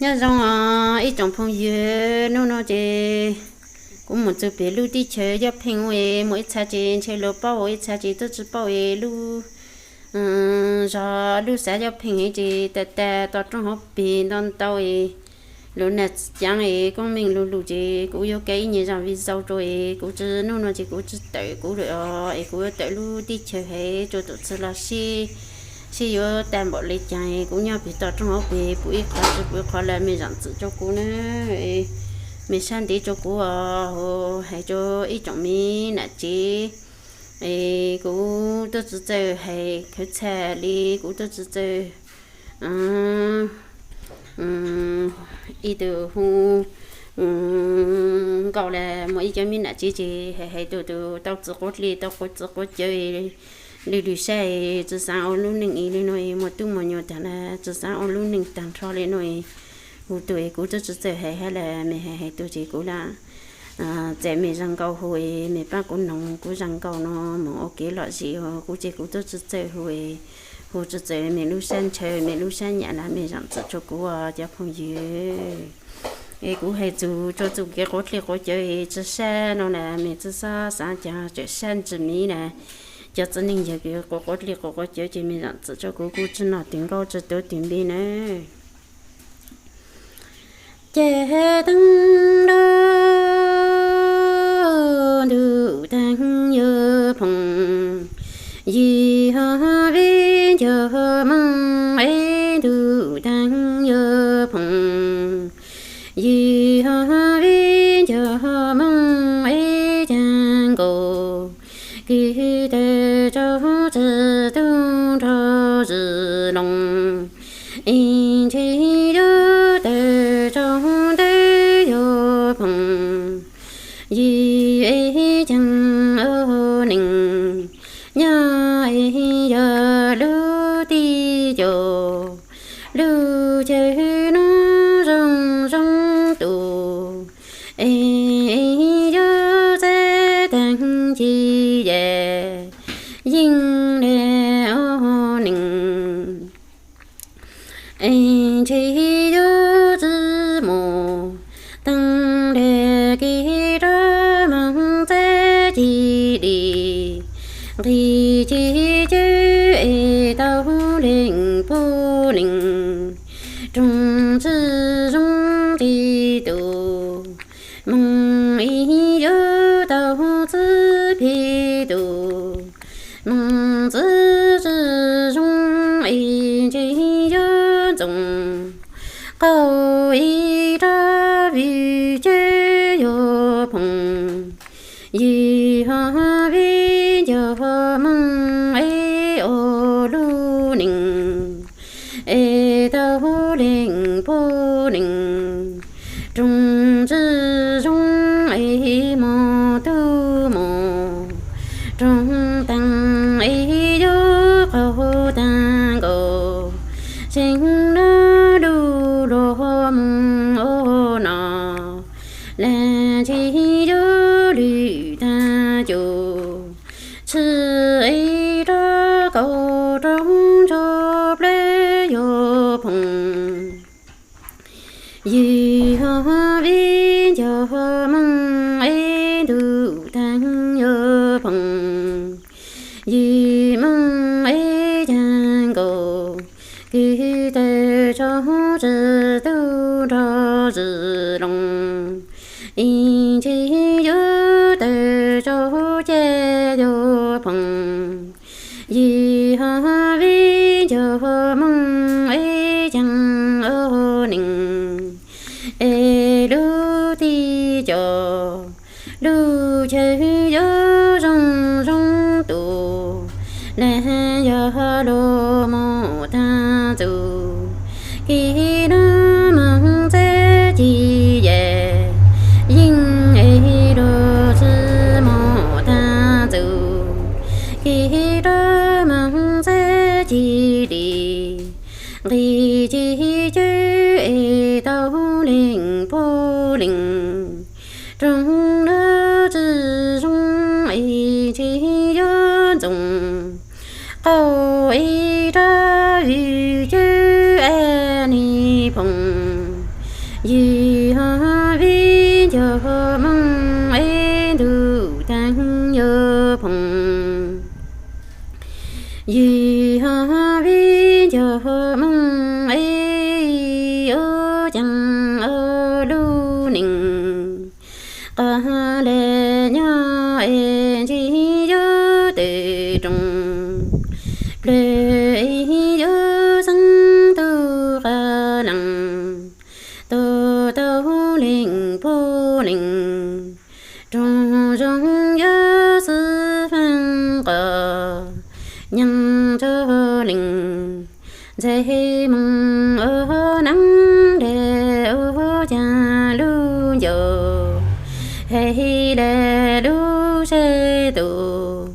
Nyob zoo os ib tsoom phooj ywg, hnub no ces kuv mus txog pem lub teb chaws Yaj Pheej es muaj ib txhia ces ntshe luag paub, ib txhia ces twb tsis paub es lub zos lub xav Yaj Pheej es ces tag tag toj roob hauv pes ntau ntau es lub nas caav es koob meej lug lug ces kuv yuav kaw ib nyuag zaj video rau es kuv tsis, hnub no ces kuv tsis tawm kuv lawm os, es kuv yuav tawm lub teb chaws hais rau tus txhua los sib, sib yuav tag npaum li cas es kuv nyob pem toj roob hauv pes puv ib qho tsis puv ib qho lawm mej zam txim rau kuv na. Mej sab ntev rau kuv os, hais rau ib tsoom me nam tsev es kuv twb tsis txawj hais khawv txhaj li, kuv twb tsis txawj ib tug hu nkauj los muaj ib cov me nam tsev ces hais hais tus tus tau txwv quav dlej tau quav txwv quav cawv lwj lwj sab, tsis xav ua lub neej li no es muaj tub muaj nyuam tag na, tsis xav ua lub neej tag nrho li no es hu tus es kuv twb tsis txawj hais hab los mej hais hais tus ces kuv lam txais mej zaj nkauj hu es mej pab kuv noog kuv zaj nkauj no mus ua kev lom zem os, kuv ces kuv twb tsis txawj hu es hu tsis txawj mej lub sab ntshaw mej lub sab nyam los mej zam txim rau kuv os cov phooj ywg. Es kuv hais txug rua txuj kev quav dlej quav cawv es tsis sab no na mej txhob xav cas tseem sab ntsis miv na. Cov txiv neej yawg kev quav quav dlej quav quav cawv ces mej zam txim rau kuv, kuv tsis nom twg nkauj tsis tuav twg npe na. Ces teeb lug ntuj teeb yuav phoom, yim ho vib ncaug mooj es ntuj teeb yuav phoom, yim ho vib ncaug mooj es caag nkaus, kwv tawm tsaug tsi tug nrog zim loo, es ntshe yuav tawm tsaug ntawv yuav phoom, yim es caag ua neeg nyob es yog lub teb cov lub chaw nuav zoo zoo tus, es yuav txawj taag ci yam yeej le ua neeg, es ntshe yuav tsi mus taag le kev rov moog txawj ci li, nqis ci cawv es tau leej pug leej, roog tsi zoo nqi tus, moog es yuav tau txwv phem tus, moog txwv tsi zoo es ntshe yuav ntxoov, qaug es rov vwm cawv yuav phoom, yim ho vib ncaug mooj es ua lub neej, es tau leej pug leej, roog tsi zoo es moog tub moog, roog taag es yuav qaug taag nkaus, seev nuav lug luag moog ua no, lam ntshe yuav lwm taag cum, tsi es rov kaum rau ntsuag plawg yuav phoom, yim ho vib ncaug mooj es ntuj taag yuav phoom, yim mooj es caag nkaus, kwv tawm tsaug tsi tug nrog zim loo, es ntshe yuav tawm tsaug caj yuav phoom, yim ho vib ncaug mooj es caag ua neeg, es lub teb cov lub chaw yuav zoo zoo tus, lam yog luag moog taag txug, kev nuav moog txawj ci yam yeej es luag tsi moog taag txug, kev rov moog txawj ci li, nqis ci cawv es tau leej pug leej, roog nuav tsi zoo es ntshe yuav ntxoov, qaug es rov vwm cawv es neeg phoom, Yim vib ncaug mooj es ntuj teev yuav phoom. Yim vib ncaug mooj es ua caag ua lub neej. Qhov le nyob es ntsig yuav tawm rooj, plawg es yuav xeeb tug qab leej, tuag tau leeg puag leej, roog zoo yuav xwb faaj qos, nyeej tso leej ntxhais moog ua neeb le ua caag lub ncaus, hais le lub sab tus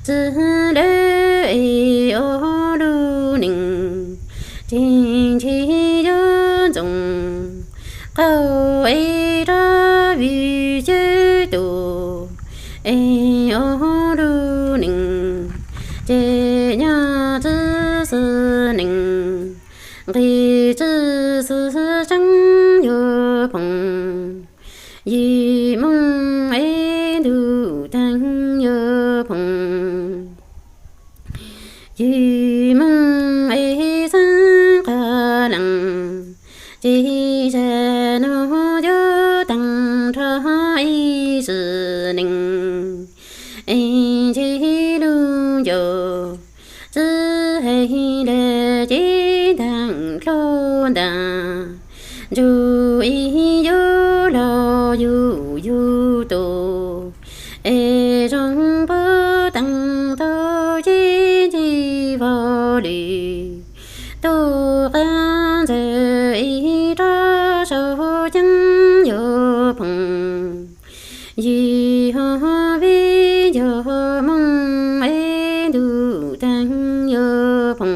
txwj lawm es ua lub neej, ces ntsig yuav ntxoov qaug es rov vwm cawv tus, es ua lub neej ces nyob txwj xwb neej, nqis txwj xwb tseeb yuav phoom. Yim mooj es ntuj teev yuav phoom. Yim mooj es xeeb qab leej, ces zag nuav yuav teev nrho ib txwm neej, es ntsig lub ncaus txwj hais le cev ntaag dlua ntaag, ntsug es yuav los yug yug tus, es zoo puab teev tau cev ntsig vog lwm, tuaj qaab ntxawg es rov sau ceeb yuav phoom. Yim vib ncaug mooj es ntuj teev yuav phoom.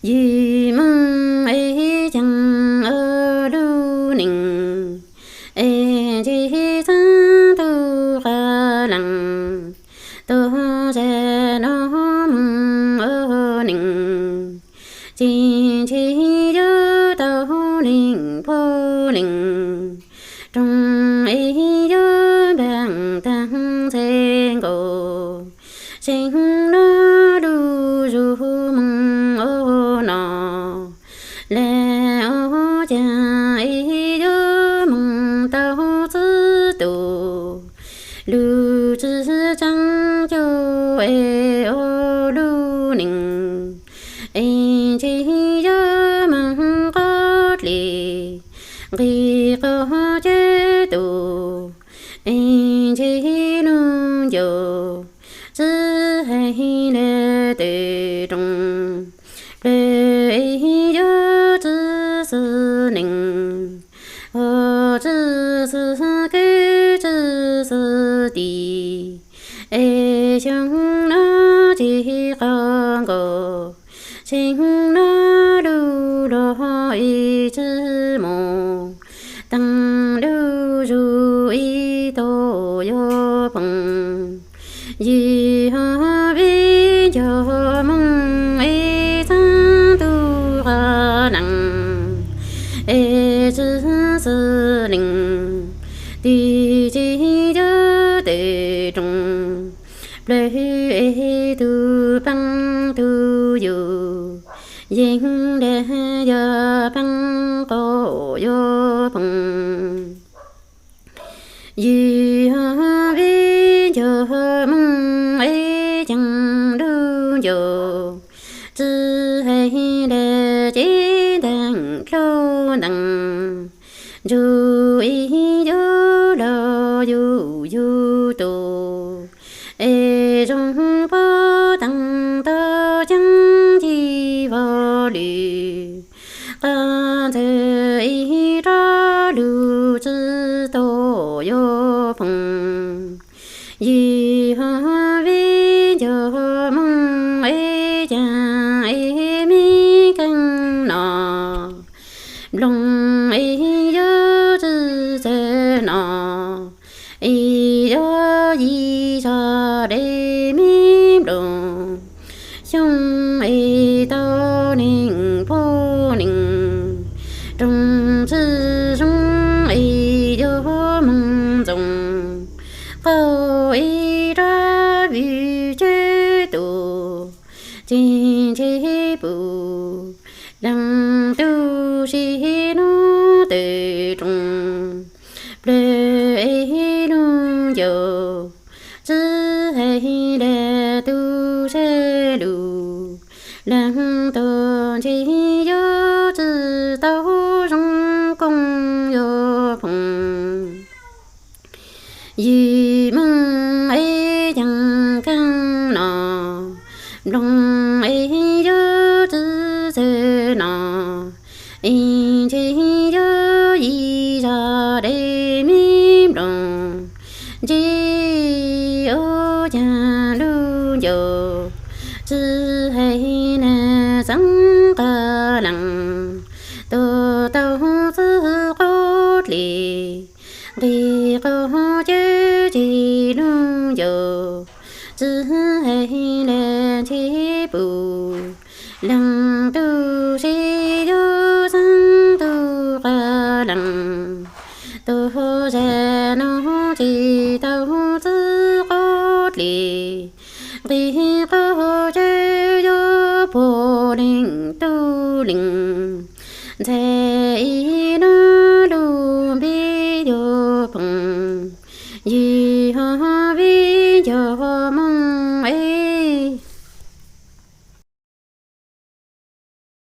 Yim mooj es caag ua lub neej, es ntsig xeeb tug qab leej, tuag zag nuav moog ua neej, ces ntsig yuav tau leeg puag leej, roog es yuav npaag taag ntxhais nkaus, seev nuav lub zug moog ua no, le ua caag es yuav moog tau txwj tus, lug tsi tseeb cuag es ua lub neej, es ntsig yuav moog qob dli, nqis qaug cawv tus, es ntsig lub ncaus txwj hais le tawm rooj, plawg es yuav txwj xwb neej, hov txwj xwb kwv txwj xwb tij, es xyoo nuav tsi qaug nkaus, seev nuav lub luag es tsi moog, teev lub zug es tuaj yuav phoom. Yim vib ncaug mooj es xeeb tug qab leej, es tsi xwb neej, tig tsi yuav tawm rooj, plawg es tug paab tug yug, yeej le yog paab qaug yuav phoom. Yim vib ncaug mooj es caag lub ncaus, txwj hais le cev ntaag dlua ntaag, ntsug es yuav los yug yug tus, es zoo puab teev tau ceeb ntsig vog lwm, qaab ntxawg es rov lug tsi tuaj yuav phoom. Yim vib ncaug mooj es caag es me keeb no, nploog es yuav tsi txawg no, es yuav yim zag le me nploog, xyoo es tau neeg puag neeg, pum, leej tub sib hnub twm roos, plawg ib lub ncauj, tsis hais leej tub sab lug, leej tub ntshe yuav tsis tau zoo kooj yuav phoom. Yim moog es yeej keej no, nploog es yuav tsis txawj no, es ntshe yuav yim zag dej me nploog, ntshe ua caag lub ncauj, tsis hais nag txeeb qee leej, tuaj tau txij qaub dlig, nqis qaub cawv ceg lub ncauj, tsis hais leej ntshe pum, leej tub sib yuav xeeb tub qee leej, tuaj zag no tsis tau